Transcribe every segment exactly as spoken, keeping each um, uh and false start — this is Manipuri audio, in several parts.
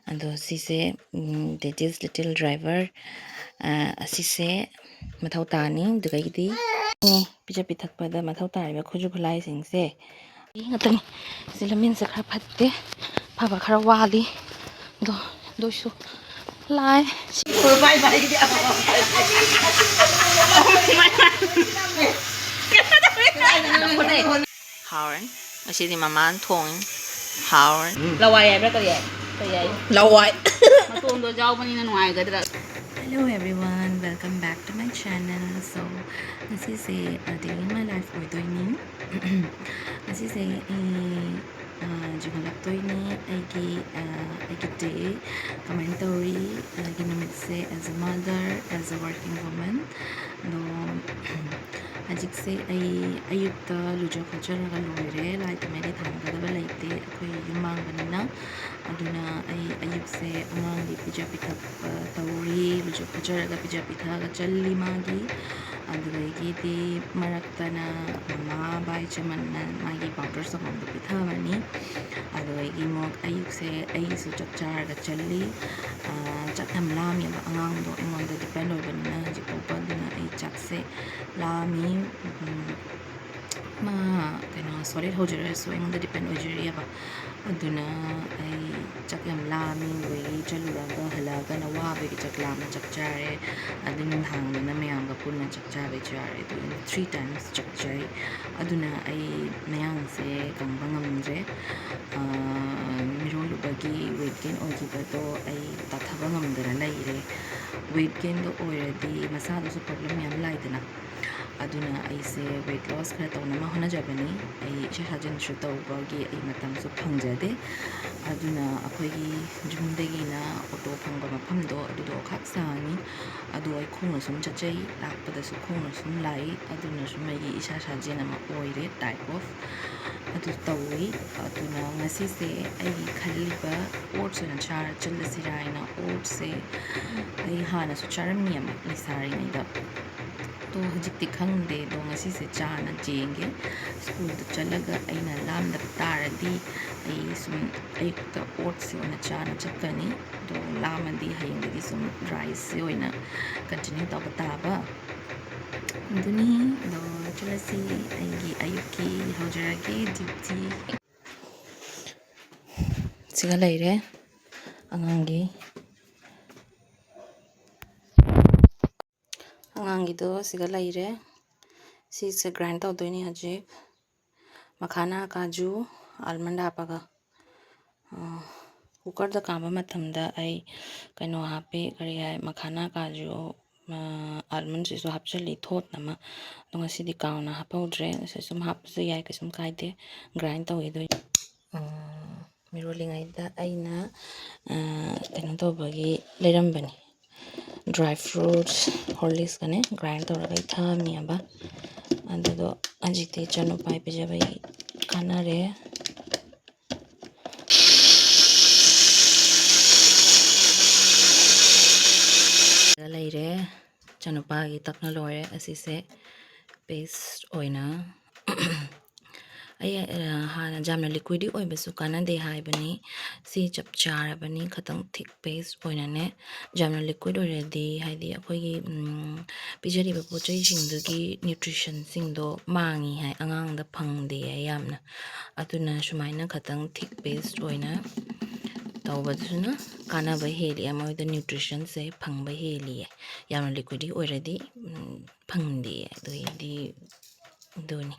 ꯑꯗꯣ ꯁꯤꯁꯦ, ꯎꯝ, daddy's little driver, ꯑ, ꯑꯁꯤꯁꯦ ꯃꯊꯧ ꯇꯥꯅꯤ꯫ ꯑꯗꯨꯗꯒꯤꯗꯤ ꯄꯤꯖ ꯄꯤꯊꯛꯄꯗ ꯃꯊꯧ ꯇꯥꯔꯤꯕ ꯈꯨꯠꯁꯨ ꯈꯨꯠꯂꯥꯏꯁꯤꯡꯁꯦ ꯁꯤ ꯉꯥꯛꯇꯅꯤ꯫ ꯁꯤ ꯂꯝꯕꯦꯟꯁꯦ ꯈꯔ ꯐꯠꯇꯦ, ꯐꯕ ꯈꯔ ꯋꯥꯠꯂꯤ꯫ ꯑꯗꯣ ꯑꯗꯨ ꯑꯣꯏꯁꯨ ꯂꯥꯏ꯫ ꯍꯥꯎꯔꯅꯤ꯫ ꯉꯁꯤꯗꯤ ꯃꯃꯥꯅ ꯊꯣꯡꯉꯤ꯫ ꯍꯥꯎꯔꯅꯤ꯫ ꯂꯋꯥꯏ ꯍꯥꯏꯕ꯭ꯔꯥ ꯀꯔꯤ ꯍꯥꯏ? ꯀꯔꯤ ꯍꯥꯏ? ꯂꯋꯥꯏ꯫ ꯃꯇꯣꯡꯗꯣ ꯌꯥꯎꯕꯅꯤꯅ ꯅꯨꯡꯉꯥꯏꯒꯗ꯭ꯔꯥ? Hello everyone, welcome back to my channel. So, ꯉꯁꯤꯁꯦ, uh, day in my life ꯑꯣꯏꯗꯣꯏꯅꯤ꯫ ꯉꯁꯤꯁꯦ ꯑꯩ, uh, ꯌꯧꯍꯜꯂꯛꯇꯣꯏꯅꯤ꯫ ꯑꯩꯒꯤ, uh, ꯑꯩꯒꯤ day ꯀꯃꯥꯏꯅ ꯇꯧꯔꯤ? ꯑꯩꯒꯤ ꯅꯨꯃꯤꯠꯁꯦ as a mother, as a working woman꯫ ꯑꯗꯣ ꯍꯧꯖꯤꯛꯁꯦ ꯑꯩ ꯑꯌꯨꯛꯇ ꯂꯨꯖ ꯈꯣꯠꯆꯔꯒ ꯂꯣꯏꯔꯦ꯫ ꯂꯥꯏ ꯇꯤꯟꯒꯤ ꯊꯥꯡꯒꯗꯕ ꯂꯩꯇꯦ, ꯑꯩꯈꯣꯏ ꯌꯨꯝ ꯃꯥꯡꯕꯅꯤꯅ꯫ ꯑꯗꯨꯅ ꯑꯩ ꯑꯌꯨꯛꯁꯦ ꯑꯉꯥꯡꯒꯤ ꯄꯤꯖ ꯄꯤꯊꯛꯄ ꯇꯧꯔꯤ, ꯂꯨꯖ ꯈꯣꯠꯆꯔꯒ ꯄꯤꯖ ꯄꯤꯊꯛꯑꯒ ꯆꯜꯂꯤ ꯃꯥꯒꯤ꯫ ꯑꯗꯨꯗꯒꯤꯗꯤ ꯃꯔꯛꯇꯅ ꯃꯃꯥ ꯕꯥꯏ ꯆꯃꯟꯅ ꯃꯥꯒꯤ powder ꯁꯪꯒꯣꯝꯗꯣ ꯄꯤꯊꯕꯅꯤ꯫ ꯑꯗꯨꯗꯒꯤ ꯑꯃꯨꯛ ꯑꯌꯨꯛꯁꯦ ꯑꯩꯁꯨ ꯆꯥꯛ ꯆꯥꯔꯒ ꯆꯜꯂꯤ꯫ ꯑꯥ, ꯆꯥꯛ ꯌꯥꯝ ꯂꯥꯝꯃꯦꯕ, ꯑꯉꯥꯡꯗꯣ ꯑꯩꯉꯣꯟꯗ depend ꯑꯣꯏꯕꯅꯤꯅ ꯍꯧꯖꯤꯛ ꯐꯥꯎꯕ꯫ ꯑꯗꯨꯅ ꯑꯩ ꯆꯥꯛꯁꯦ ꯂꯥꯝꯃꯤ꯫ ꯎꯝ, ꯃꯥ ꯀꯩꯅꯣ solid ꯍꯧꯖꯔꯁꯨ ꯑꯩꯉꯣꯟꯗ depend ꯑꯣꯏꯖꯔꯤꯑꯕ꯫ ꯑꯗꯨꯅ ꯑꯩ ꯆꯥꯛ ꯌꯥꯝ ꯂꯥꯝꯃꯤ꯫ ꯑꯗꯨꯗꯒꯤ ꯆꯠꯂꯨꯔꯒ ꯍꯜꯂꯛꯑꯒꯅ ꯋꯥꯕꯒꯤ ꯆꯥꯛ ꯂꯥꯝꯅ ꯆꯥꯛ ꯆꯥꯔꯦ꯫ ꯑꯗꯨ ꯅꯨꯡꯗꯥꯡꯗꯅ ꯃꯌꯥꯝꯒ ꯄꯨꯟꯅ ꯆꯥꯛ ꯆꯥꯕꯩ ꯆꯥꯔꯦ꯫ ꯑꯗꯨ three times ꯆꯥꯛ ꯆꯥꯏ꯫ ꯑꯗꯨꯅ ꯑꯩ ꯃꯌꯥꯡꯁꯦ ꯀꯪꯕ ꯉꯝꯗ꯭ꯔꯦ꯫ ꯑꯥ, ꯃꯤꯔꯣꯜꯂꯨꯕꯒꯤ weight gain ꯑꯣꯏꯈꯤꯕꯗꯣ ꯑꯩ ꯇꯥꯊꯕ ꯉꯝꯗꯅ ꯂꯩꯔꯦ꯫ Weight gainꯗꯣ ꯑꯣꯏꯔꯗꯤ ꯃꯁꯥꯗꯁꯨ problem ꯃꯌꯥꯝ ꯂꯥꯛꯏꯗꯅ꯫ ꯑꯗꯨꯅ ꯑꯩꯁꯦ weight loss ꯈꯔ ꯇꯧꯅꯕ ꯍꯣꯠꯅꯖꯕꯅꯤ꯫ ꯑꯩ ꯏꯁꯥ ꯁꯥꯖꯦꯜꯁꯨ ꯇꯧꯕꯒꯤ ꯑꯩ ꯃꯇꯝꯁꯨ ꯐꯪꯖꯗꯦ꯫ ꯑꯗꯨꯅ ꯑꯩꯈꯣꯏꯒꯤ ꯌꯨꯝꯗꯒꯤꯅ auto ꯐꯪꯕ ꯃꯐꯝꯗꯣ ꯑꯗꯨꯗꯣ ꯈꯥꯛ ꯁꯥꯡꯉꯤ꯫ ꯑꯗꯣ ꯑꯩ ꯈꯣꯡꯅ ꯁꯨꯝ ꯆꯠꯆꯩ, ꯂꯥꯛꯄꯗꯁꯨ ꯈꯣꯡꯅ ꯁꯨꯝ ꯂꯥꯛꯏ꯫ ꯑꯗꯨꯅꯁꯨ ꯑꯩꯒꯤ ꯏꯁꯥ ꯁꯥꯖꯦꯜ ꯑꯃ ꯑꯣꯏꯔꯦ, type of꯫ ꯑꯗꯨ ꯇꯧꯏ꯫ ꯑꯗꯨꯅ ꯉꯁꯤꯁꯦ ꯑꯩꯒꯤ ꯈꯜꯂꯤꯕ oats ꯑꯣꯏꯅ ꯆꯥꯔ ꯆꯠꯂꯁꯤꯔꯥ ꯍꯥꯏꯅ꯫ Oatsꯁꯦ ꯑꯩ ꯍꯥꯟꯅꯁꯨ ꯆꯥꯔꯝꯃꯤ ꯑꯃ ꯂꯩꯁꯥꯔꯤꯉꯩꯗ꯫ ꯑꯗꯣ ꯍꯧꯖꯤꯛꯇꯤ ꯈꯪꯗꯦ, ꯑꯗꯣ ꯉꯁꯤꯁꯦ ꯆꯥꯅ ꯆꯦꯟꯒꯦ꯫ ꯁ꯭ꯀꯨꯜꯗ ꯆꯠꯂꯒ ꯑꯩꯅ ꯂꯥꯝꯗꯕ ꯇꯥꯔꯗꯤ ꯑꯩ ꯁꯨꯝ ꯑꯌꯨꯛꯇ ꯑꯣꯠꯁꯦ ꯑꯣꯏꯅ ꯆꯥꯅ ꯆꯠꯀꯅꯤ꯫ ꯑꯗꯣ ꯂꯥꯝꯃꯗꯤ ꯍꯌꯦꯡꯗꯒꯤ ꯁꯨꯝ ꯔꯥꯏꯁꯁꯦ ꯑꯣꯏꯅ ꯀꯟꯇꯤꯅ꯭ꯌꯨ ꯇꯧꯕ ꯇꯥꯕ꯫ ꯑꯗꯨꯅꯤ, ꯑꯗꯣ ꯆꯠꯂꯁꯤ꯫ ꯑꯩꯒꯤ ꯑꯌꯨꯛꯀꯤ ꯍꯧꯖꯔꯒꯦ ꯗ꯭ꯌꯨꯇꯤ꯫ ꯁꯤꯒ ꯂꯩꯔꯦ ꯑꯉꯥꯡꯒꯤ꯫ ꯑꯉꯥꯡꯒꯤꯗꯣ ꯁꯤꯒ ꯂꯩꯔꯦ꯫ ꯁꯤꯁꯦ ꯒ꯭ꯔꯥꯏꯟ ꯇꯧꯗꯣꯏꯅꯤ ꯍꯧꯖꯤꯛ꯫ ꯃꯈꯥꯅ ꯀꯥꯖꯨ, ꯑꯥꯜꯃꯟ ꯍꯥꯞꯄꯒ꯫ ꯑ, ꯀꯨꯀꯔꯗ ꯀꯥꯝꯕ ꯃꯇꯝꯗ ꯑꯩ ꯀꯩꯅꯣ ꯍꯥꯞꯄꯤ, ꯀꯔꯤ ꯍꯥꯏ, ꯃꯈꯥꯅ ꯀꯥꯖꯨ, ꯑ, ꯑꯥꯜꯃꯟꯁꯤꯁꯨ ꯍꯥꯞꯆꯤꯜꯂꯤ, ꯊꯣꯠꯅꯕ꯫ ꯑꯗꯣ ꯉꯁꯤꯗꯤ ꯀꯥꯎꯅ ꯍꯥꯞꯍꯧꯗ꯭ꯔꯦ꯫ ꯁꯤ ꯁꯨꯝ ꯍꯥꯞꯄꯁꯨ ꯌꯥꯏ, ꯀꯩꯁꯨꯝ ꯀꯥꯏꯗꯦ꯫ ꯒ꯭ꯔꯥꯏꯟ ꯇꯧꯈꯤꯗꯣꯏꯅꯤ꯫ ꯑ, ꯃꯤꯔꯣꯜꯂꯤꯉꯩꯗ ꯑꯩꯅ, ꯑ, ꯀꯩꯅꯣ ꯇꯧꯕꯒꯤ ꯂꯩꯔꯝꯕꯅꯤ꯫ ꯗ꯭ꯔꯥꯏ ꯐ꯭ꯔꯨꯠꯁ, ꯍꯣꯔꯂꯤꯛꯁꯀꯅꯦ ꯒ꯭ꯔꯥꯏꯟ ꯇꯧꯔꯒ ꯑꯩ ꯊꯝꯃꯤꯑꯕ꯫ ꯑꯗꯨꯗꯣ ꯍꯧꯖꯤꯛꯇꯤ ꯏꯆꯥꯅꯨꯄꯥ ꯄꯤꯖꯕꯩ ꯀꯥꯟꯅꯔꯦ꯫ ꯂꯩꯔꯦ꯫ ꯏꯆꯥꯅꯨꯄꯥꯒꯤ ꯇꯛꯅ ꯂꯣꯏꯔꯦ꯫ ꯑꯁꯤꯁꯦ ꯄꯦꯁ ꯑꯣꯏꯅ ꯑꯩ, ꯑ, ꯍꯥꯟꯅ ꯌꯥꯝꯅ ꯂꯤꯀ꯭ꯋꯤꯗꯤ ꯑꯣꯏꯕꯁꯨ ꯀꯥꯟꯅꯗꯦ ꯍꯥꯏꯕꯅꯤ꯫ ꯁꯤ ꯆꯞ ꯆꯥꯔꯕꯅꯤ꯫ ꯈꯇꯪ ꯊꯤꯛ ꯄꯦꯁ ꯑꯣꯏꯅꯅꯦ, ꯌꯥꯝꯅ ꯂꯤꯀ꯭ꯋꯤꯗ ꯑꯣꯏꯔꯗꯤ, ꯍꯥꯏꯗꯤ ꯑꯩꯈꯣꯏꯒꯤ, ꯎꯝ, ꯄꯤꯖꯔꯤꯕ ꯄꯣꯠ ꯆꯩꯁꯤꯡꯗꯨꯒꯤ ꯅ꯭ꯌꯨꯇ꯭ꯔꯤꯁꯟꯁꯤꯡꯗꯣ ꯃꯥꯡꯉꯤ ꯍꯥꯏ, ꯑꯉꯥꯡꯗ ꯐꯪꯗꯦ ꯍꯥꯏ ꯌꯥꯝꯅ꯫ ꯑꯗꯨꯅ ꯁꯨꯃꯥꯏꯅ ꯈꯇꯪ ꯊꯤꯛ ꯄꯦꯁ ꯑꯣꯏꯅ ꯇꯧꯕꯗꯨꯅ ꯀꯥꯟꯅꯕ ꯍꯦꯜꯂꯤ, ꯃꯣꯏꯗ ꯅ꯭ꯌꯨꯇ꯭ꯔꯤꯁꯟꯁꯦ ꯐꯪꯕ ꯍꯦꯜꯂꯤꯌꯦ꯫ ꯌꯥꯝꯅ ꯂꯤꯀ꯭ꯋꯤꯗꯤ ꯑꯣꯏꯔꯗꯤ, ꯎꯝ, ꯐꯪꯗꯦ꯫ ꯑꯗꯨꯒꯤꯗꯤ ꯑꯗꯨꯅꯤ꯫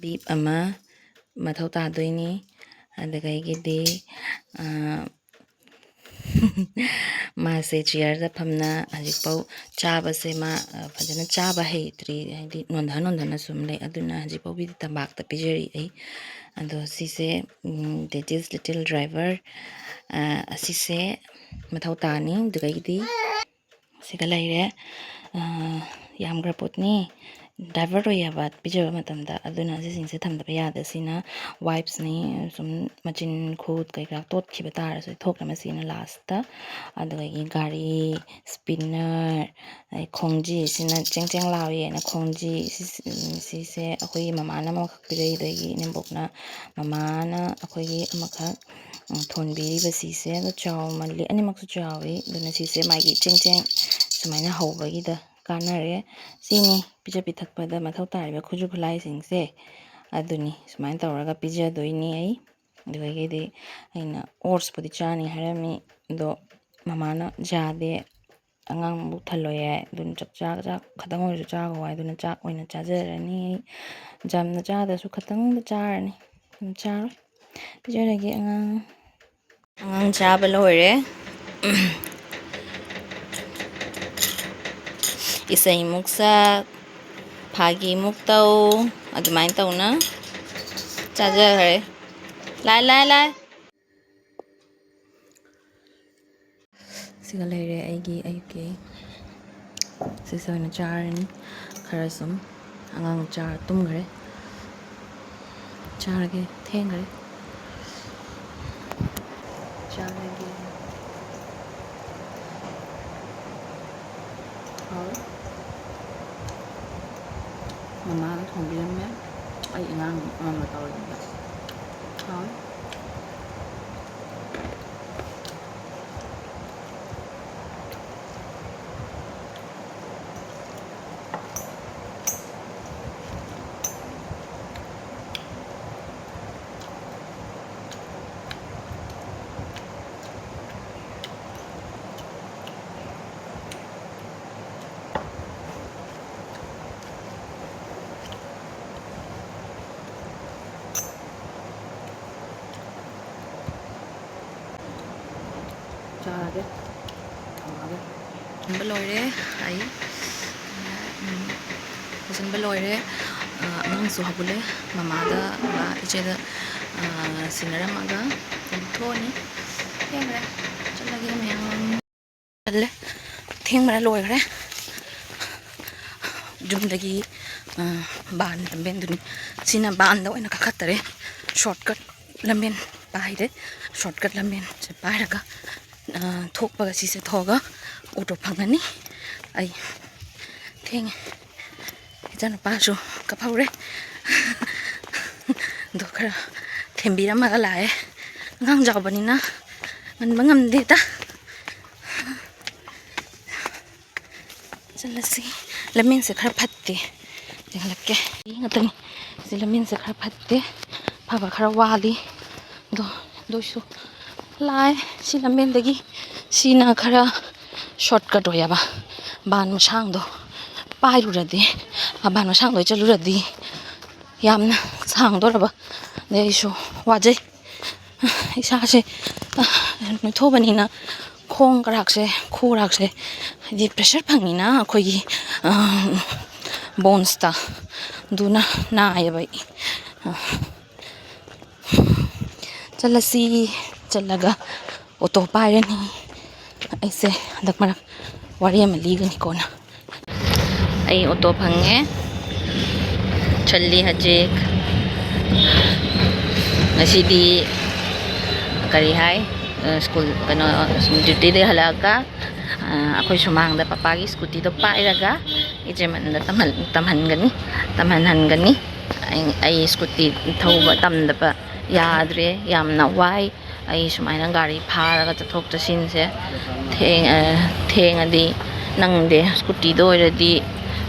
ꯕꯤꯞ ꯑꯃ ꯃꯊꯧ ꯇꯥꯗꯣꯏꯅꯤ꯫ ꯑꯗꯨꯗꯒꯤꯗꯤ, ꯑ, ꯃꯥꯁꯦ ꯆꯤꯌꯔꯗ ꯐꯝꯅ ꯍꯧꯖꯤꯛꯐꯥꯎ ꯆꯥꯕꯁꯦ ꯃꯥ, ꯑ, ꯐꯖꯅ ꯆꯥꯕ ꯍꯩꯇ꯭ꯔꯤ, ꯍꯥꯏꯗꯤ ꯅꯣꯟꯊ ꯅꯣꯟꯊꯅ ꯁꯨꯝ ꯂꯩ꯫ ꯑꯗꯨꯅ ꯍꯧꯖꯤꯛ ꯐꯥꯎꯒꯤꯗꯤ ꯇꯝꯄꯥꯛꯇ ꯄꯤꯖꯔꯤ ꯑꯩ꯫ ꯑꯗꯣ ꯁꯤꯁꯦ, ꯎꯝ, Daddy's Little Driver, ꯑ, ꯑꯁꯤꯁꯦ ꯃꯊꯧ ꯇꯥꯅꯤ꯫ ꯑꯗꯨꯗꯒꯤꯗꯤ ꯁꯤꯒ ꯂꯩꯔꯦ꯫ ꯑ, ꯌꯥꯝꯈ꯭ꯔ ꯄꯣꯠꯅꯤ꯫ divert ꯑꯣꯏꯌꯦꯕ ꯄꯤꯖꯕ ꯃꯇꯝꯗ꯫ ꯑꯗꯨꯅ ꯁꯤꯁꯤꯡꯁꯦ ꯊꯝꯗꯕ ꯌꯥꯗꯦ꯫ ꯁꯤꯅ wipesꯅꯤ, ꯁꯨꯝ ꯃꯆꯤꯟ ꯈꯨꯠ ꯀꯩꯀꯥ ꯇꯣꯠꯈꯤꯕ ꯇꯥꯔꯁꯨ ꯊꯣꯛꯅꯕ ꯁꯤꯅ lastꯇ꯫ ꯑꯗꯨꯗꯒꯤ ꯒꯥꯔꯤ, spinner, ꯑꯗꯩ ꯈꯣꯡꯖꯤ, ꯁꯤꯅ ꯆꯦꯡ ꯆꯦꯡ ꯂꯥꯎꯏꯅ ꯈꯣꯡꯖꯤ꯫ ꯁꯤ-, ꯁꯤꯁꯦ ꯑꯩꯈꯣꯏꯒꯤ ꯃꯃꯥꯅ ꯑꯃꯈꯛ ꯄꯤꯔꯛꯏꯗꯒꯤ ꯏꯅꯦꯝꯕꯣꯛꯅ, ꯃꯃꯥꯅ ꯑꯩꯈꯣꯏꯒꯤ ꯑꯃꯈꯛ, ꯎꯝ, ꯊꯣꯟꯕꯤꯔꯤꯕ ꯁꯤꯁꯦ꯫ ꯑꯗꯣ ꯆꯥꯎꯃꯜꯂꯤ, ꯑꯅꯤꯃꯛꯁꯨ ꯆꯥꯎꯋꯤ꯫ ꯑꯗꯨꯅ ꯁꯤꯁꯦ ꯃꯥꯒꯤ ꯆꯦꯡ ꯆꯦꯡ ꯁꯨꯃꯥꯏꯅ ꯍꯧꯕꯒꯤꯗ ꯀꯥꯟꯅꯔꯦ꯫ ꯁꯤꯅꯤ ꯄꯤꯖ ꯄꯤꯊꯛꯄꯗ ꯃꯊꯧ ꯇꯥꯔꯤꯕ ꯈꯨꯠꯁꯨ ꯈꯨꯠꯂꯥꯏꯁꯤꯡꯁꯦ꯫ ꯑꯗꯨꯅꯤ ꯁꯨꯃꯥꯏꯅ ꯇꯧꯔꯒ ꯄꯤꯖꯗꯣꯏꯅꯤ ꯑꯩ꯫ ꯑꯗꯨꯗꯒꯤꯗꯤ ꯑꯩꯅ oatsꯄꯨꯗꯤ ꯆꯥꯅꯤ ꯍꯥꯏꯔꯝꯃꯤ, ꯑꯗꯣ ꯃꯃꯥꯅ ꯌꯥꯗꯦ, ꯑꯉꯥꯡꯕꯨ ꯊꯜꯂꯣꯏ ꯍꯥꯏ꯫ ꯑꯗꯨꯅ ꯆꯥꯛ ꯆꯥ-, ꯆꯥꯛ ꯈꯇꯪ ꯑꯣꯏꯔꯁꯨ ꯆꯥꯈꯣ ꯍꯥꯏ꯫ ꯑꯗꯨꯅ ꯆꯥꯛ ꯑꯣꯏꯅ ꯆꯥꯖꯔꯅꯤ ꯑꯩ꯫ ꯌꯥꯝꯅ ꯆꯥꯗ꯭ꯔꯁꯨ ꯈꯇꯪꯗ ꯆꯥꯔꯅꯤ꯫ ꯌꯥꯝ ꯆꯥꯔꯣꯏ꯫ ꯄꯤꯖꯔꯒꯦ ꯑꯉꯥꯡ꯫ ꯑꯉꯥꯡ ꯆꯥꯕ ꯂꯣꯏꯔꯦ꯫ ꯏꯁꯩꯃꯨꯛ ꯁꯛ, ꯐꯥꯒꯤꯃꯨꯛ ꯇꯧ, ꯑꯗꯨꯃꯥꯏꯅ ꯇꯧꯅ ꯆꯥꯖꯈ꯭ꯔꯦ꯫ ꯂꯥꯏ, ꯂꯥꯏ, ꯂꯥꯏ꯫ ꯁꯤꯒ ꯂꯩꯔꯦ ꯑꯩꯒꯤ ꯑꯌꯨꯛꯀꯤ꯫ ꯁꯤꯁꯦ ꯑꯣꯏꯅ ꯆꯥꯔꯅꯤ꯫ ꯈꯔ ꯁꯨꯝ ꯑꯉꯥꯡ ꯆꯥꯔ ꯇꯨꯝꯈ꯭ꯔꯦ꯫ ꯆꯥꯔꯒꯦ, ꯊꯦꯡꯈ꯭ꯔꯦ꯫ ꯆꯥꯔꯒꯦ꯫ ꯍꯥꯎꯋꯦ꯫ ꯃꯃꯥꯅ ꯊꯣꯡꯕꯤꯔꯝꯃꯦ꯫ ꯑꯩ ꯑꯉꯥꯡ ꯑꯃ ꯇꯧꯔꯤꯉꯩꯗ꯫ ꯍꯥꯎꯋꯦ꯫ ꯆꯥꯔꯒꯦ꯫ ꯊꯝꯃꯒꯦ꯫ ꯂꯣꯏꯁꯤꯟꯕ ꯂꯣꯏꯔꯦ ꯑꯩ꯫ ꯎꯝ, ꯂꯣꯏꯁꯤꯟꯕ ꯂꯣꯏꯔꯦ꯫ ꯑ, ꯑꯉꯥꯡꯁꯨ ꯍꯧꯒꯠꯂꯦ꯫ ꯃꯃꯥꯗ, ꯕꯕꯥ, ꯏꯆꯦꯗ, ꯑ, ꯁꯤꯟꯅꯔꯝꯃꯒ ꯑꯩ ꯊꯣꯛꯑꯅꯤ꯫ ꯊꯦꯡꯈ꯭ꯔꯦ꯫ ꯆꯠꯂꯒꯦ ꯃꯌꯥꯝ꯫ ꯆꯠꯂꯦ꯫ ꯊꯦꯡꯕꯅ ꯂꯣꯏꯈ꯭ꯔꯦ꯫ ꯌꯨꯝꯗꯒꯤ ꯑ, ꯕꯥꯟ ꯂꯝꯕꯦꯟꯗꯨꯅꯤ꯫ ꯁꯤꯅ ꯕꯥꯟꯗ ꯑꯣꯏꯅ ꯀꯥꯈꯠꯇꯔꯦ, ꯁꯣꯔꯠꯀꯠ ꯂꯝꯕꯦꯟ ꯄꯥꯏꯔꯦ꯫ ꯁꯣꯔꯠꯀꯠ ꯂꯝꯕꯦꯟꯁꯦ ꯄꯥꯏꯔꯒ, ꯑ, ꯊꯣꯛꯄꯒ ꯁꯤꯁꯦ ꯊꯣꯛꯑꯒ ꯑꯣꯇꯣ ꯐꯪꯒꯅꯤ꯫ ꯑꯩ ꯊꯦꯡꯉꯦ, ꯏꯆꯥꯅꯨꯄꯥꯁꯨ ꯀꯞꯍꯧꯔꯦ꯫ ꯑꯗꯣ ꯈꯔ ꯊꯦꯝꯕꯤꯔꯝꯃꯒ ꯂꯥꯛꯑꯦ꯫ ꯑꯉꯥꯡ ꯆꯥꯎꯕꯅꯤꯅ ꯉꯟꯕ ꯉꯝꯗꯦꯗ꯫ ꯆꯠꯂꯁꯤ꯫ ꯂꯝꯕꯦꯟꯁꯦ ꯈꯔ ꯐꯠꯇꯦ, ꯌꯦꯡꯍꯜꯂꯛꯀꯦ꯫ ꯉꯥꯛꯇꯅꯤ꯫ ꯁꯤ ꯂꯝꯕꯦꯟꯁꯦ ꯈꯔ ꯐꯠꯇꯦ, ꯐꯕ ꯈꯔ ꯋꯥꯠꯂꯤ꯫ ꯑꯗꯣ ꯑꯗꯨꯏꯁꯨ ꯂꯥꯛꯑꯦ꯫ ꯁꯤ ꯂꯝꯕꯦꯟꯗꯒꯤ ꯁꯤꯅ ꯈꯔ ꯁꯣꯔꯠꯀꯠ ꯑꯣꯏꯌꯦꯕ꯫ ꯕꯥꯟ ꯃꯁꯥꯡꯗꯣ ꯄꯥꯏꯔꯨꯔꯗꯤ, ꯕꯥꯟ ꯃꯁꯥꯡꯗꯣ ꯆꯠꯂꯨꯔꯗꯤ ꯌꯥꯝꯅ ꯁꯥꯡꯗꯣꯔꯕ꯫ ꯑꯗꯩ ꯑꯩꯁꯨ ꯋꯥꯖꯩ꯫ ꯏꯁꯥꯁꯦ, ꯑ, ꯅꯣꯏꯊꯣꯛꯑꯕꯅꯤꯅ ꯈꯣꯡ ꯀꯔꯥꯛꯁꯦ, ꯈꯨꯔꯥꯛꯁꯦ, ꯍꯥꯏꯗꯤ ꯄ꯭ꯔꯦꯁꯔ ꯐꯪꯉꯤꯅ ꯑꯩꯈꯣꯏꯒꯤ, ꯑ, ꯕꯣꯟꯁꯇ, ꯑꯗꯨꯅ ꯅꯥꯏꯌꯦꯕ ꯑꯩ꯫ ꯑ, ꯆꯠꯂꯁꯤ꯫ ꯆꯠꯂꯒ ꯑꯣꯇꯣ ꯄꯥꯏꯔꯅꯤ꯫ ꯑꯩꯁꯦ ꯍꯟꯗꯛ ꯃꯔꯛ ꯋꯥꯔꯤ ꯑꯃ ꯂꯤꯒꯅꯤ ꯀꯣꯟꯅ꯫ ꯑꯩ ꯑꯣꯇꯣ ꯐꯪꯉꯦ꯫ ꯆꯠꯂꯤ ꯍꯧꯖꯤꯛ꯫ ꯉꯁꯤꯗꯤ ꯀꯔꯤ ꯍꯥꯏ, ꯑ, ꯁ꯭ꯀꯨꯜ, ꯀꯩꯅꯣ, ꯗ꯭ꯌꯨꯇꯤꯗꯒꯤ ꯍꯜꯂꯛꯑꯒ, ꯑ, ꯑꯩꯈꯣꯏ ꯁꯨꯃꯥꯡꯗ ꯄꯄꯥꯒꯤ ꯁ꯭ꯀꯨꯇꯤꯗꯣ ꯄꯥꯏꯔꯒ ꯏꯆꯦꯃꯟꯗ ꯇꯝꯍꯟ-, ꯇꯝꯍꯟꯒꯅꯤ, ꯇꯝꯍꯟꯍꯟꯒꯅꯤ꯫ ꯑꯩ, ꯑꯩ ꯁ꯭ꯀꯨꯇꯤ ꯊꯧꯕ ꯇꯝꯗꯕ ꯌꯥꯗ꯭ꯔꯦ, ꯌꯥꯝꯅ ꯋꯥꯏ꯫ ꯑꯩ ꯁꯨꯃꯥꯏꯅ ꯒꯥꯔꯤ ꯐꯥꯔꯒ ꯆꯠꯊꯣꯛ ꯆꯠꯁꯤꯟꯁꯦ ꯊꯦꯡ-, ꯑ, ꯊꯦꯡꯉꯗꯤ ꯅꯪꯗꯦ꯫ ꯁ꯭ꯀꯨꯇꯤꯗ ꯑꯣꯏꯔꯗꯤ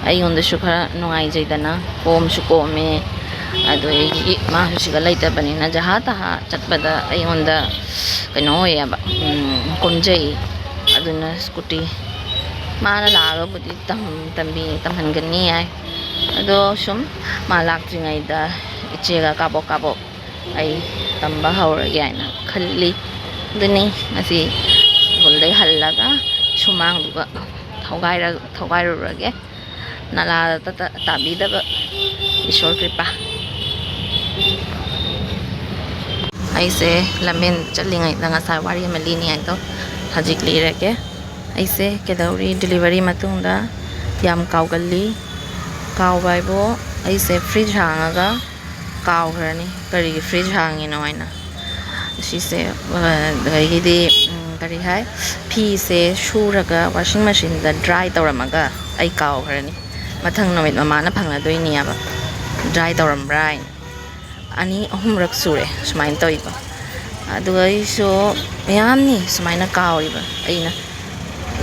ꯑꯩꯉꯣꯟꯗꯁꯨ ꯈꯔ ꯅꯨꯡꯉꯥꯏꯖꯩꯗꯅ, ꯀꯣꯝꯁꯨ ꯀꯣꯝꯃꯦ꯫ ꯑꯗꯒꯤ ꯃꯥꯁꯨ ꯁꯤꯗ ꯂꯩꯇꯕꯅꯤꯅ ꯖꯍꯥ ꯇꯍꯥ ꯆꯠꯄꯗ ꯑꯩꯉꯣꯟꯗ ꯀꯩꯅꯣ ꯑꯣꯏꯌꯦꯕ, ꯎꯝ, ꯀꯣꯝꯖꯩ꯫ ꯑꯗꯨꯅ ꯁ꯭ꯀꯨꯇꯤ ꯃꯥꯅ ꯂꯥꯛꯑꯒꯕꯨꯗꯤ ꯇꯝ-, ꯇꯝꯕꯤ-, ꯇꯝꯍꯟꯒꯅꯤ ꯍꯥꯏ꯫ ꯑꯗꯣ ꯁꯨꯝ ꯃꯥ ꯂꯥꯛꯇ꯭ꯔꯤꯉꯩꯗ ꯏꯆꯦꯒ ꯀꯥꯕꯣꯛ ꯀꯥꯕꯣꯛ ꯑꯩ ꯇꯝꯕ ꯍꯧꯔꯒꯦ ꯍꯥꯏꯅ ꯈꯜꯂꯤ꯫ ꯑꯗꯨꯅꯤ ꯉꯁꯤ ꯁ꯭ꯀꯨꯜꯗꯒꯤ ꯍꯜꯂꯒ ꯁꯨꯃꯥꯡꯗꯨꯒ ꯊꯧꯒꯥꯏꯔ-, ꯊꯧꯒꯥꯏꯔꯨꯔꯒꯦ꯫ ꯅꯂꯥꯗ ꯇ-, ꯇꯥꯕꯤꯗꯕ ꯏꯁꯣꯔ ꯀ꯭ꯔꯤꯄꯥ꯫ ꯑꯩꯁꯦ ꯂꯝꯕꯦꯟ ꯆꯠꯂꯤꯉꯩꯗ ꯉꯁꯥꯏ ꯋꯥꯔꯤ ꯑꯃ ꯂꯤꯅꯤ ꯍꯥꯏꯗꯣ ꯍꯧꯖꯤꯛ ꯂꯤꯔꯒꯦ꯫ ꯑꯩꯁꯦ ꯀꯩꯗꯧꯔꯤ, ꯗꯤꯂꯤꯚꯔꯤ ꯃꯇꯨꯡꯗ ꯌꯥꯝ ꯀꯥꯎꯒꯜꯂꯤ꯫ ꯀꯥꯎꯕ ꯍꯥꯏꯕꯨ, ꯑꯩꯁꯦ ꯐ꯭ꯔꯤꯖ ꯍꯥꯡꯉꯒ ꯀꯥꯎꯈ꯭ꯔꯅꯤ, ꯀꯔꯤꯒꯤ ꯐ꯭ꯔꯤꯖ ꯍꯥꯡꯉꯤꯅꯣ ꯍꯥꯏꯅ꯫ ꯁꯤꯁꯦ ꯑꯗꯒꯤꯗꯤ ꯀꯔꯤ ꯍꯥꯏ, ꯐꯤꯁꯦ ꯁꯨꯔꯒ ꯋꯥꯁꯤꯡ ꯃꯦꯆꯤꯟꯗ ꯗ꯭ꯔꯥꯏ ꯇꯧꯔꯝꯃꯒ ꯑꯩ ꯀꯥꯎꯈ꯭ꯔꯅꯤ꯫ ꯃꯊꯪ ꯅꯨꯃꯤꯠ ꯃꯃꯥꯅ ꯐꯪꯅꯗꯣꯏꯅꯦꯕ, ꯗ꯭ꯔꯥꯏ ꯇꯧꯔꯝꯕ꯭ꯔꯥ ꯍꯥꯏꯅ꯫ ꯑꯅꯤ ꯑꯍꯨꯝꯔꯛ ꯁꯨꯔꯦ ꯁꯨꯃꯥꯏꯅ ꯇꯧꯔꯤꯕ꯫ ꯑꯗꯨꯒ ꯑꯩꯁꯨ ꯃꯌꯥꯝꯅꯤ ꯁꯨꯃꯥꯏꯅ ꯀꯥꯎꯔꯤꯕ꯫ ꯑꯩꯅ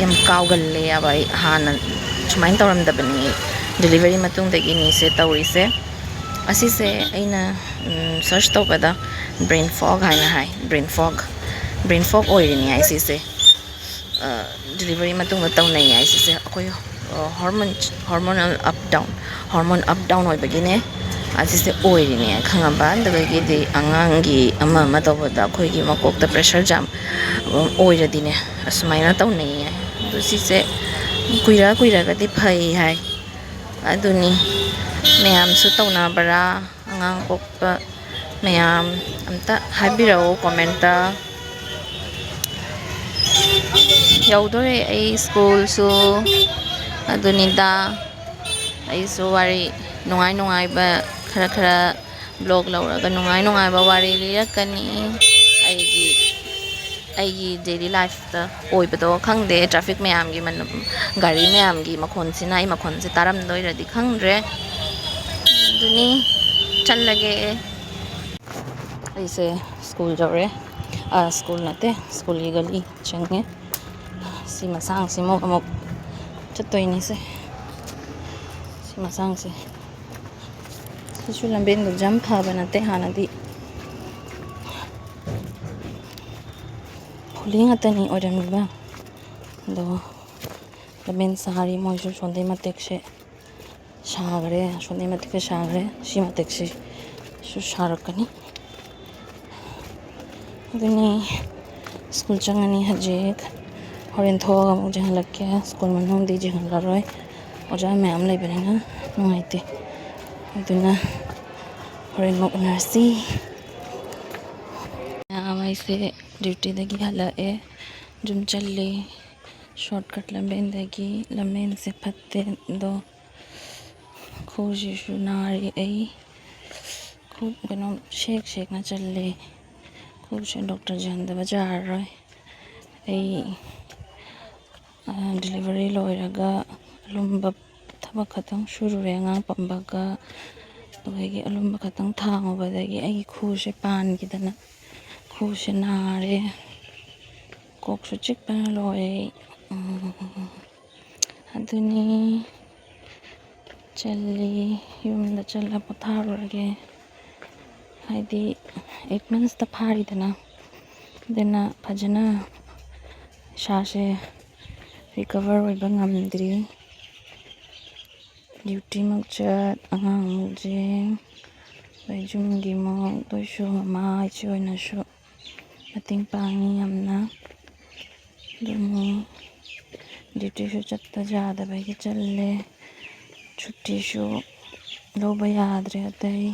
ꯌꯥꯝ ꯀꯥꯎꯒꯜꯂꯦꯕ꯫ ꯑꯩ ꯍꯥꯟꯅ ꯁꯨꯃꯥꯏꯅ ꯇꯧꯔꯝꯗꯕꯅꯤ꯫ ꯗꯤꯂꯤꯚꯔꯤ ꯃꯇꯨꯡꯗꯒꯤꯅꯤꯁꯦ ꯇꯧꯔꯤꯁꯦ꯫ ꯑꯁꯤꯁꯦ ꯑꯩꯅ ꯁꯔꯆ ꯇꯧꯕꯗ brain fog ꯍꯥꯏꯅ ꯍꯥꯏ꯫ Brain fog, brain fog ꯑꯣꯏꯔꯤꯅꯤ ꯍꯥꯏ ꯁꯤꯁꯦ꯫ ꯗꯤꯂꯤꯚꯔꯤ ꯃꯇꯨꯡꯗ ꯇꯧꯅꯩ ꯍꯥꯏ ꯁꯤꯁꯦ꯫ ꯑꯩꯈꯣꯏ hormone, hormonal up down, hormone up down ꯑꯣꯏꯕꯒꯤꯅꯦ꯫ ꯑꯁꯤꯁꯦ ꯑꯣꯏꯔꯤꯅꯦ ꯈꯪꯉꯕ꯫ ꯑꯗꯨꯗꯒꯤꯗꯤ ꯑꯉꯥꯡꯒꯤ ꯑꯃ ꯑꯃ ꯇꯧꯕꯗ ꯑꯩꯈꯣꯏꯒꯤ ꯃꯀꯣꯛꯇ ꯄ꯭ꯔꯦꯁꯔ ꯖꯥꯝ ꯑꯣꯏꯔꯗꯤꯅꯦ, ꯑꯁꯨꯃꯥꯏꯅ ꯇꯧꯅꯩꯌꯦ꯫ ꯑꯗꯨ ꯁꯤꯁꯦ ꯀꯨꯏꯔ ꯀꯨꯏꯔꯒꯗꯤ ꯐꯩ ꯍꯥꯏ꯫ ꯑꯗꯨꯅꯤ, ꯃꯌꯥꯝꯁꯨ ꯇꯧꯅꯕ꯭ꯔꯥ? ꯑꯉꯥꯡ ꯄꯣꯛꯄ ꯃꯌꯥꯝ ꯑꯝꯇ ꯍꯥꯏꯕꯤꯔꯛꯎ ꯀꯣꯃꯦꯟꯇ꯫ ꯌꯧꯗꯣꯔꯦ ꯑꯩ ꯁ꯭ꯀꯨꯜꯁꯨ꯫ ꯑꯗꯨꯅꯤꯗ, ꯑꯩꯁꯨ ꯋꯥꯔꯤ ꯅꯨꯡꯉꯥꯏ ꯅꯨꯡꯉꯥꯏꯕ ꯈꯔ ꯈꯔ ꯕ꯭ꯂꯣꯛ ꯂꯧꯔꯒ ꯅꯨꯡꯉꯥꯏ ꯅꯨꯡꯉꯥꯏꯕ ꯋꯥꯔꯤ ꯂꯤꯔꯛꯀꯅꯤ꯫ ꯑꯩꯒꯤ, ꯑꯩꯒꯤ ꯗꯦꯂꯤ ꯂꯥꯏꯐꯇ ꯑꯣꯏꯕꯗꯣ ꯈꯪꯗꯦ꯫ ꯇ꯭ꯔꯥꯐꯤꯛ ꯃꯌꯥꯝꯒꯤ ꯃꯅ-, ꯒꯥꯔꯤ ꯃꯌꯥꯝꯒꯤ ꯃꯈꯣꯟꯁꯤꯅ ꯑꯩ ꯃꯈꯣꯟꯁꯦ ꯇꯥꯔꯝꯗꯣꯏꯔꯗꯤ ꯈꯪꯗ꯭ꯔꯦ꯫ ꯑꯗꯨꯅꯤ, ꯆꯠꯂꯒꯦ꯫ ꯑꯩꯁꯦ ꯁ꯭ꯀꯨꯜ ꯌꯧꯔꯦ꯫ ꯑ, ꯁ꯭ꯀꯨꯜ ꯅꯠꯇꯦ, ꯁ꯭ꯀꯨꯜꯒꯤ ꯒꯂꯤ ꯆꯪꯉꯦ꯫ ꯁꯤ ꯃꯁꯥꯡꯁꯤꯃꯨꯛ ꯑꯃꯨꯛ ꯆꯠꯇꯣꯏꯅꯤꯁꯦ꯫ ꯁꯤ ꯃꯁꯥꯡꯁꯦ꯫ ꯁꯤꯁꯨ ꯂꯝꯕꯦꯟꯒ ꯌꯥꯝ ꯐꯕ ꯅꯠꯇꯦ ꯍꯥꯟꯅꯗꯤ꯫ ꯐꯨꯂꯤ ꯉꯥꯛꯇꯅꯤ ꯑꯣꯏꯔꯝꯃꯤꯕ꯫ ꯑꯗꯣ ꯂꯝꯕꯦꯟ ꯁꯥꯔꯤ ꯃꯣꯏꯁꯨ ꯁꯣꯟꯗꯩ ꯃꯇꯦꯛꯁꯦ꯫ ꯁꯥꯈ꯭ꯔꯦ, ꯑꯁꯣꯝꯒꯤ ꯃꯊꯛꯇ ꯁꯥꯈ꯭ꯔꯦ, ꯁꯤ ꯃꯊꯛꯁꯤꯁꯨ ꯁꯥꯔꯛꯀꯅꯤ꯫ ꯑꯗꯨꯅꯤ, ꯁ꯭ꯀꯨꯜ ꯆꯪꯉꯅꯤ ꯍꯧꯖꯤꯛ꯫ ꯍꯣꯔꯦꯟ ꯊꯣꯛꯑꯒ ꯑꯃꯨꯛ ꯆꯪꯍꯜꯂꯛꯀꯦ꯫ ꯁ꯭ꯀꯨꯜ ꯃꯅꯨꯡꯗꯤ ꯆꯪꯍꯜꯂꯔꯣꯏ, ꯑꯣꯖꯥ ꯃꯌꯥꯝ ꯂꯩꯕꯅꯤꯅ ꯅꯨꯡꯉꯥꯏꯇꯦ꯫ ꯑꯗꯨꯅ ꯍꯣꯔꯦꯟ ꯑꯃꯨꯛ ꯎꯅꯔꯁꯤ꯫ ꯃꯌꯥꯝ ꯑꯩꯁꯦ ꯗ꯭ꯌꯨꯇꯤꯗꯒꯤ ꯍꯜꯂꯛꯑꯦ, ꯌꯨꯝ ꯆꯜꯂꯦ꯫ ꯁꯣꯔꯠꯀꯠ ꯂꯝꯕꯦꯟꯗꯒꯤ꯫ ꯂꯝꯕꯦꯟꯁꯦ ꯐꯠꯇꯦ ꯑꯗꯣ, ꯈꯨꯎꯁꯤꯁꯨ ꯅꯥꯔꯤ ꯑꯩ꯫ ꯈꯨ ꯀꯩꯅꯣ ꯁꯦꯛ ꯁꯦꯛꯅ ꯆꯜꯂꯦ꯫ ꯈꯨꯎꯁꯦ ꯗꯣꯛꯇꯔ ꯌꯦꯡꯗꯕ ꯌꯥꯔꯔꯣꯏ꯫ ꯑꯩ ꯗꯤꯂꯤꯚꯔꯤ ꯂꯣꯏꯔꯒ ꯑꯂꯨꯝꯕ ꯊꯕꯛ ꯈꯛꯇꯪ ꯁꯨꯔꯨꯔꯦ, ꯑꯉꯥꯡ ꯄꯝꯕꯒ꯫ ꯑꯗꯨꯗꯒꯤ ꯑꯂꯨꯝꯕ ꯈꯛꯇꯪ ꯊꯥꯡꯉꯨꯕꯗꯒꯤ ꯑꯩꯒꯤ ꯈꯨꯎꯁꯦ ꯄꯥꯟꯈꯤꯗꯅ ꯈꯨꯎꯁꯦ ꯅꯥꯔꯦ꯫ ꯀꯣꯛꯁꯨ ꯆꯤꯛꯄꯅ ꯂꯣꯏꯔꯦ꯫ ꯎꯝ, ꯑꯗꯨꯅꯤ꯫ ꯆꯜꯂꯤ꯫ ꯌꯨꯝꯗ ꯆꯠꯂ ꯄꯣꯊꯥꯔꯨꯔꯒꯦ꯫ ꯍꯥꯏꯗꯤ ꯑꯩꯠ ꯃꯟꯁꯇ ꯐꯥꯔꯤꯗꯅ, ꯑꯗꯨꯅ ꯐꯖꯅ ꯏꯁꯥꯁꯦ ꯔꯤꯀꯚꯔ ꯑꯣꯏꯕ ꯉꯝꯗ꯭ꯔꯤ꯫ ꯗ꯭ꯌꯨꯇꯤꯃꯛ ꯆꯠ, ꯑꯉꯥꯡꯃꯨꯛ ꯌꯦꯡ, ꯑꯗꯩ ꯌꯨꯝꯒꯤ ꯃꯨꯛ, ꯑꯗꯨꯏꯁꯨ ꯃꯃꯥ ꯏꯆꯦ ꯑꯣꯏꯅꯁꯨ ꯃꯇꯦꯡ ꯄꯥꯡꯉꯤ ꯌꯥꯝꯅ꯫ ꯑꯗꯨꯅꯤ, ꯗ꯭ꯌꯨꯇꯤꯁꯨ ꯆꯠꯇ ꯌꯥꯗꯕꯒꯤ ꯆꯠꯂꯦ꯫ ꯁꯨꯇꯤꯁꯨ ꯂꯧꯕ ꯌꯥꯗ꯭ꯔꯦ꯫ ꯑꯇꯩ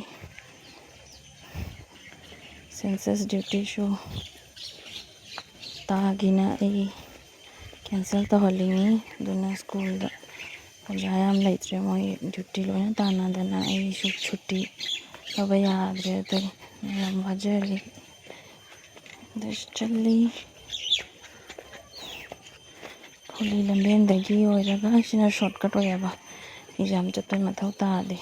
ꯁꯦꯟꯁꯁ ꯗ꯭ꯌꯨꯇꯤꯁꯨ ꯇꯥꯒꯤꯅ ꯑꯩ ꯀꯦꯟꯁꯦꯜ ꯇꯧꯍꯜꯂꯤꯅꯤ꯫ ꯑꯗꯨꯅ ꯁ꯭ꯀꯨꯜꯗ ꯑꯣꯖꯥ ꯌꯥꯝ ꯂꯩꯇ꯭ꯔꯦ, ꯃꯣꯏ ꯗ꯭ꯌꯨꯇꯤ ꯂꯣꯏꯅ ꯇꯥꯟꯅꯗꯅ ꯑꯩꯁꯨ ꯁꯨꯇꯤ ꯂꯧꯕ ꯌꯥꯗ꯭ꯔꯦ꯫ ꯑꯗꯩ ꯌꯥꯝ ꯋꯥꯖꯔꯤ꯫ ꯑꯗꯨꯁꯨ ꯆꯠꯂꯤ꯫ ꯈꯣꯂꯤ ꯂꯝꯕꯦꯟꯗꯒꯤ ꯑꯣꯏꯔꯒ ꯁꯤꯅ ꯁꯣꯔꯠꯀꯠ ꯑꯣꯏꯌꯦꯕ, ꯑꯦꯛꯖꯥꯝ ꯆꯠꯄꯩ ꯃꯊꯧ ꯇꯥꯔꯗꯤ꯫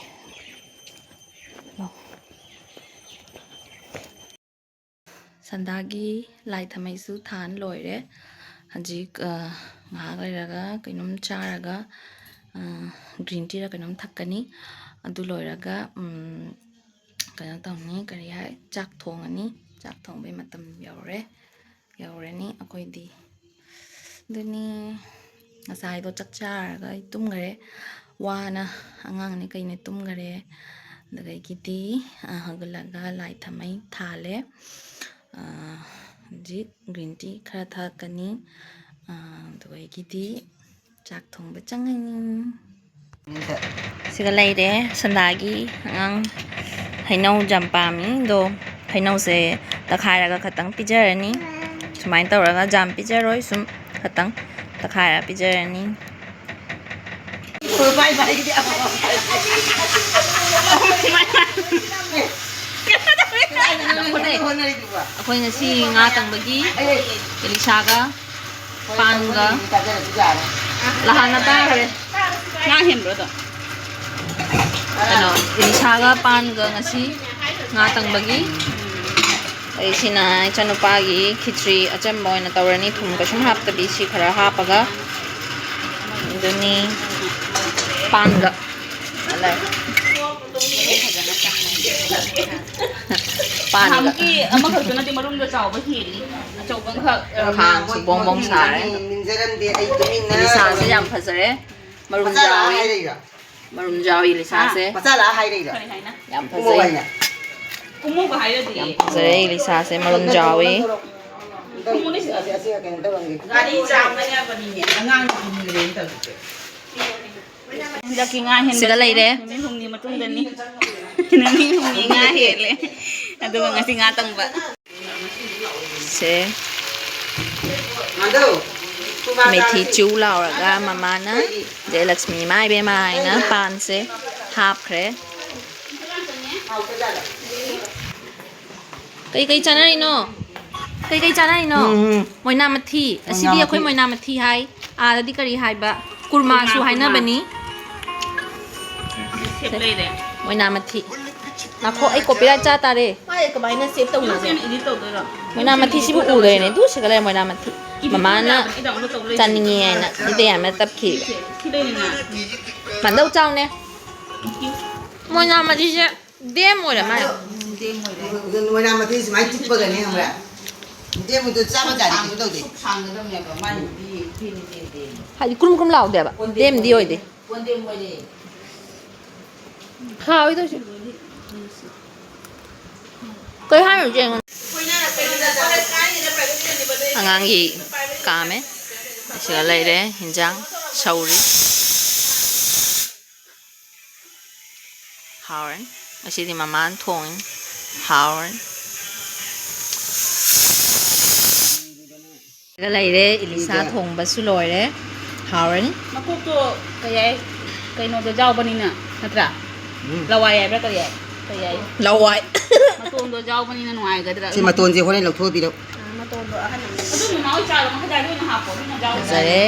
ꯁꯟꯗꯥꯒꯤ ꯂꯥꯏ ꯊꯥꯃꯩꯁꯨ ꯊꯥꯟ ꯂꯣꯏꯔꯦ꯫ ꯍꯧꯖꯤꯛ ꯉꯥꯏꯍꯥꯛ ꯂꯩꯔꯒ ꯀꯩꯅꯣꯝ ꯆꯥꯔꯒ ꯒ꯭ꯔꯤꯟ ꯇꯤꯔ ꯀꯩꯅꯣꯝ ꯊꯛꯀꯅꯤ꯫ ꯑꯗꯨ ꯂꯣꯏꯔꯒ ꯀꯩꯅꯣ ꯇꯧꯅꯤ, ꯀꯔꯤ ꯍꯥꯏ, ꯆꯥꯛ ꯊꯣꯡꯉꯅꯤ꯫ ꯆꯥꯛ ꯊꯣꯡꯕꯩ ꯃꯇꯝ ꯌꯧꯔꯦ, ꯌꯧꯔꯅꯤ ꯑꯩꯈꯣꯏꯗꯤ꯫ ꯑꯗꯨꯅꯤ, ꯉꯁꯥꯏꯗꯣ ꯆꯥꯛ ꯆꯥꯔꯒ ꯑꯩ ꯇꯨꯝꯈꯔꯦ꯫ ꯋꯥꯅ ꯑꯉꯥꯡꯅꯦ ꯀꯩꯅꯦ ꯇꯨꯝꯈꯔꯦ꯫ ꯑꯗꯨꯗꯒꯤꯗꯤ ꯍꯧꯒꯠꯂꯒ ꯂꯥꯏ ꯊꯥꯃꯩ ꯊꯥꯜꯂꯦ꯫ ꯍꯧꯖꯤꯛ ꯒ꯭ꯔꯤꯟ ꯇꯤ ꯈꯔ ꯊꯛꯀꯅꯤ꯫ ꯑꯗꯨꯗꯒꯤꯗꯤ ꯆꯥꯛ ꯊꯣꯡꯕ ꯆꯪꯉꯅꯤ꯫ ꯁꯤꯒ ꯂꯩꯔꯦ ꯁꯟꯗꯥꯒꯤ ꯑꯉꯥꯡ ꯍꯩꯅꯧ ꯌꯥꯝ ꯄꯥꯝꯃꯤ꯫ ꯑꯗꯣ ꯍꯩꯅꯧꯁꯦ ꯇꯛꯈꯥꯏꯔꯒ ꯈꯇꯪ ꯄꯤꯖꯔꯅꯤ꯫ ꯁꯨꯃꯥꯏꯅ ꯇꯧꯔꯒ ꯌꯥꯝ ꯄꯤꯖꯔꯣꯏ, ꯁꯨꯝ ꯈꯇꯪ ꯇꯛꯈꯥꯏꯔ ꯄꯤꯖꯔꯅꯤ꯫ ꯚꯥꯏ, ꯚꯥꯏꯒꯤꯗꯤ ꯑꯃꯃꯝ꯫ ꯀꯗꯥꯏꯗꯅꯣ ꯅꯪ ꯍꯣꯠꯅꯔꯤꯗꯨꯕꯣ? ꯑꯩꯈꯣꯏ ꯉꯁꯤ ꯉꯥ ꯇꯪꯕꯒꯤ ꯑꯩ, ꯑꯩ꯫ ꯏꯂꯤꯁꯥꯒ ꯄꯥꯟꯒ꯫ ꯂꯍꯥꯟꯅ ꯇꯥꯈ꯭ꯔꯦ꯫ ꯉꯥ ꯍꯦꯟꯕ꯭ꯔꯣ ꯑꯗꯣ? ꯀꯩꯅꯣ, ꯏꯂꯤꯁꯥꯒ ꯄꯥꯟꯒ ꯉꯁꯤ ꯉꯥ ꯇꯪꯕꯒꯤ꯫ ꯑꯩꯁꯤꯅ ꯏꯆꯥꯅꯨꯄꯥꯒꯤ ꯈꯤꯆ꯭ꯔꯤ ꯑꯆꯝꯕ ꯑꯣꯏꯅ ꯇꯧꯔꯅꯤ, ꯊꯨꯝ ꯀꯩꯁꯨꯝ ꯍꯥꯞꯇꯕꯤ, ꯁꯤ ꯈꯔ ꯍꯥꯞꯄꯒ꯫ ꯑꯗꯨꯅꯤ ꯄꯥꯟꯒ꯫ ꯄꯥꯟꯒ꯫ ꯅꯍꯥꯟꯃꯨꯛꯀꯤ ꯑꯃꯈꯛꯇꯨꯅꯗꯤ ꯃꯔꯨꯝꯗꯣ ꯆꯥꯎꯕ ꯍꯦꯜꯂꯤ꯫ ꯑꯆꯧꯕ ꯑꯃꯈꯛ, ꯑ, ꯈꯥꯡꯁꯨ ꯕꯣꯡ ꯕꯣꯡ ꯁꯥꯔꯦ꯫ ꯅꯤꯡꯖꯔꯝꯗꯦ ꯑꯩ ꯇꯨꯃꯤꯟꯅ ꯂꯤꯁꯥꯁꯦ ꯌꯥꯝ ꯐꯖꯔꯦ꯫ ꯃꯔꯨꯝ ꯃꯆꯥ ꯂꯥꯛꯑ ꯌꯥꯎꯏ꯫ ꯍꯥꯏꯔꯛꯏꯔꯣ? ꯃꯔꯨꯝ ꯌꯥꯎꯏ ꯂꯤꯁꯥꯁꯦ꯫ ꯃꯆꯥ ꯂꯥꯛꯑ ꯍꯥꯏꯔꯛꯏꯔꯣ? ꯀꯔꯤ ꯍꯥꯏꯅ? ꯌꯥꯝ ꯀꯨꯝꯃꯣ ꯐꯖꯩ꯫ ꯍꯥꯏꯅ? ꯀꯨꯝꯃꯣꯒ ꯍꯥꯏꯔꯗꯤ꯫ ꯌꯥꯝ ꯐꯖꯔꯦ ꯂꯤꯁꯥꯁꯦ, ꯃꯔꯨꯝ ꯌꯥꯎꯏ꯫ ꯀꯨꯝꯃꯣꯅꯦ ꯁꯤꯗ꯫ ꯑꯁꯤ, ꯑꯁꯤ ꯀꯩꯅꯣ ꯇꯧꯔꯝꯒꯦ꯫ ꯒꯥꯔꯤ ꯆꯥꯝꯅꯅꯕꯅꯤꯅꯦ, ꯑꯉꯥꯡꯒꯤ ꯄꯨꯟꯕꯅꯦ ꯇꯧꯔꯤꯁꯦ꯫ ꯍꯟꯗꯛꯀꯤ ꯉꯥ ꯍꯦꯟꯕꯁꯦ ꯁꯤꯗ ꯂꯩꯔꯦ꯫ ꯅꯨꯃꯤꯠ ꯍꯨꯝꯅꯤ ꯃꯇꯨꯡꯗꯅꯤ꯫ ꯅꯨꯃꯤꯠ ꯍꯨꯝꯅꯤ ꯉꯥ ꯍꯦꯜꯂꯦ꯫ ꯑꯗꯨꯒ ꯉꯁꯤ ꯉꯥ ꯇꯪꯕ꯫ ꯁꯦ꯫ ꯃꯥꯙꯧ, ꯃꯦꯊꯤ ꯆꯨ ꯂꯥꯎꯔꯒ ꯃꯃꯥꯅ ꯖꯌꯂꯛꯁꯃꯤ ꯏꯃꯥ ꯏꯕꯦꯝꯃ ꯍꯥꯏꯅ ꯄꯥꯟꯁꯦ ꯍꯥꯞꯈ꯭ꯔꯦ꯫ ꯀꯩꯀꯩ ꯆꯥꯅꯔꯤꯅꯣ? ꯀꯩꯀꯩ ꯆꯥꯅꯔꯤꯅꯣ? ꯎꯝ, ꯎꯝ꯫ ꯃꯣꯏꯅꯥ ꯃꯊꯤ꯫ ꯃꯣꯏꯅꯥ ꯑꯁꯤꯗꯤ ꯑꯩꯈꯣꯏ ꯃꯊꯤ꯫ ꯃꯣꯏꯅꯥ ꯃꯊꯤ ꯍꯥꯏ꯫ ꯑꯥꯗꯗꯤ ꯀꯔꯤ ꯍꯥꯏꯕ? ꯀꯨꯔꯃꯥꯁꯨ ꯀꯨꯔꯃꯥ, ꯀꯨꯔꯃꯥ꯫ ꯍꯥꯏꯅꯕꯅꯤ꯫ ꯁꯦꯞ ꯂꯩꯔꯦ꯫ ꯃꯣꯏꯅꯥ ꯃꯊꯤ꯫ ꯉꯥꯈꯣ, ꯑꯩ copyright ꯆꯥ ꯇꯥꯔꯦ꯫ ꯃꯥꯁꯦ ꯀꯃꯥꯏꯅ save ꯇꯧꯅꯤ? ꯅꯪ ꯁꯦꯝ edit ꯇꯧꯗꯣꯏꯔꯣ? ꯃꯣꯏꯅꯥ ꯃꯊꯤꯁꯤꯕꯨ ꯎꯗ꯭ꯔꯦꯅꯦ꯫ ꯑꯗꯨ ꯁꯤꯒ ꯂꯩꯔꯦ ꯃꯣꯏꯅꯥ ꯃꯊꯤ꯫ Edit ꯃꯃꯥꯅ ꯇꯧ ꯌꯥꯕꯅꯤ, edit ꯑꯃꯨꯛ ꯇꯧ ꯂꯩ꯫ ꯆꯥꯅꯤꯡꯉꯦ ꯍꯥꯏꯅ ꯃꯤꯇꯩ ꯌꯥꯝꯅ ꯇꯞꯈꯤ꯫ ꯁꯤ ꯂꯩꯔꯦꯅ꯫ ꯃꯥꯟꯗꯧ ꯆꯥꯎꯅꯦ꯫ ꯃꯣꯏꯅꯥ ꯃꯊꯤꯁꯦ ꯗꯦꯝ ꯑꯣꯏꯔ ꯃꯥꯜꯂꯦ꯫ ꯗꯦꯝ ꯑꯣꯏꯔꯦ꯫ ꯃꯣꯏꯅꯥ ꯃꯊꯤ ꯁꯨꯃꯥꯏꯅ ꯆꯤꯛꯄꯒꯅꯦ ꯈꯪꯕ꯭ꯔꯥ? ꯗꯦꯝꯗꯣ ꯆꯥꯕ ꯖꯥꯠꯅꯤ, ꯀꯩꯁꯨ ꯇꯧꯗꯦ꯫ ꯁꯥꯡꯒꯗꯕꯅꯦꯕ, ꯃꯥꯏ ꯅꯨꯄꯤ ꯄꯦꯟꯗꯤ ꯄꯦꯟꯗꯦ꯫ ꯍꯥꯏꯗꯤ ꯀ꯭ꯔꯨꯝ ꯀ꯭ꯔꯨꯝ ꯂꯥꯎꯗꯦꯕ꯫ ꯀꯣꯟꯗꯦꯝ ꯗꯦꯝꯗꯤ ꯑꯣꯏꯗꯦ꯫ ꯀꯣꯟꯗꯦꯝ ꯑꯣꯏꯔꯦ꯫ ꯍꯥꯎꯋꯤ ꯇꯧꯁꯨ꯫ ꯀꯩ ꯍꯥꯏꯅꯣ ꯆꯦ ꯑꯩꯉꯣꯟꯗ? ꯑꯉꯥꯡꯒꯤ ꯀꯥꯝꯃꯦ꯫ ꯑꯁꯤꯒ ꯂꯩꯔꯦ ꯍꯤꯟꯖꯥꯡ ꯁꯧꯔꯤ꯫ ꯍꯥꯎꯔꯅꯤ꯫ ꯉꯁꯤꯗꯤ ꯃꯃꯥꯅ ꯊꯣꯡꯉꯤ꯫ ꯍꯥꯎꯔꯅꯤ꯫ ꯂꯩꯔꯦ, ꯏꯂꯤꯁꯥ ꯊꯣꯡꯕꯁꯨ ꯂꯣꯏꯔꯦ꯫ ꯍꯥꯎꯔꯅꯤ꯫ ꯃꯀꯣꯛꯇꯣ ꯀꯩ ꯍꯥꯏ? ꯀꯩꯅꯣꯗꯣ ꯌꯥꯎꯕꯅꯤꯅ, ꯅꯠꯇ꯭ꯔꯥ? ꯎꯝ꯫ ꯂꯋꯥꯏ ꯍꯥꯏꯕ꯭ꯔꯥ ꯀꯔꯤ ꯍꯥꯏ? ꯀꯔꯤ ꯍꯥꯏ? ꯂꯋꯥꯏ꯫ ꯃꯇꯣꯟꯗꯣ ꯌꯥꯎꯕꯅꯤꯅ ꯅꯨꯡꯉꯥꯏꯒꯗ꯭ꯔꯥ? ꯁꯤ ꯃꯇꯣꯟꯁꯦ ꯍꯣꯔꯦꯟ ꯂꯧꯊꯣꯛꯑꯕꯤꯔꯣ꯫ ꯑ, ꯃꯇꯣꯟꯗꯣ ꯑꯍꯟ ꯑꯃ꯫ ꯑꯗꯨ ꯃꯃꯥ ꯍꯣꯏ ꯆꯥ ꯂꯣꯟꯕ ꯀꯗꯥꯏꯗ ꯑꯣꯏꯅ ꯍꯥꯞꯄꯣ? ꯑꯗꯨꯅ ꯌꯥꯎꯕꯅꯦ꯫ ꯐꯖꯔꯦ꯫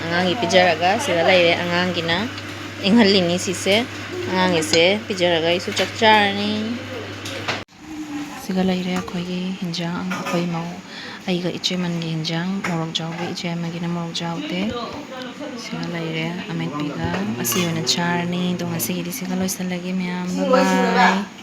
ꯑꯉꯥꯡꯒꯤ ꯄꯤꯖꯔꯒ ꯁꯤꯗ ꯂꯩꯔꯦ꯫ ꯑꯉꯥꯡꯒꯤꯅ ꯏꯪꯍꯜꯂꯤꯅꯤ ꯁꯤꯁꯦ꯫ ꯑꯉꯥꯡꯒꯤꯁꯦ ꯄꯤꯖꯔꯒ ꯑꯩꯁꯨ ꯆꯥꯛ ꯆꯥꯔꯅꯤ꯫ ꯁꯤꯒ ꯂꯩꯔꯦ ꯑꯩꯈꯣꯏꯒꯤ ꯍꯤꯟꯖꯥꯡ, ꯑꯩꯈꯣꯏ ꯃꯧ, ꯑꯩꯒ ꯏꯆꯦꯃꯟꯒꯤ ꯍꯤꯟꯖꯥꯡ, ꯃꯣꯔꯣꯛ ꯆꯥꯎꯕꯤ, ꯏꯆꯦ ꯑꯃꯒꯤꯅ ꯃꯣꯔꯣꯛ ꯆꯥꯎꯗꯦ꯫ ꯁꯤꯒ ꯂꯩꯔꯦ ꯑꯃꯦꯠꯄꯤꯒ꯫ ꯑꯁꯤ ꯑꯣꯏꯅ ꯆꯥꯔꯅꯤ꯫ ꯑꯗꯣ ꯉꯁꯤꯒꯤꯗꯤ ꯁꯤꯒ ꯂꯣꯏꯁꯤꯜꯂꯒꯦ ꯃꯌꯥꯝ꯫ Bye bye꯫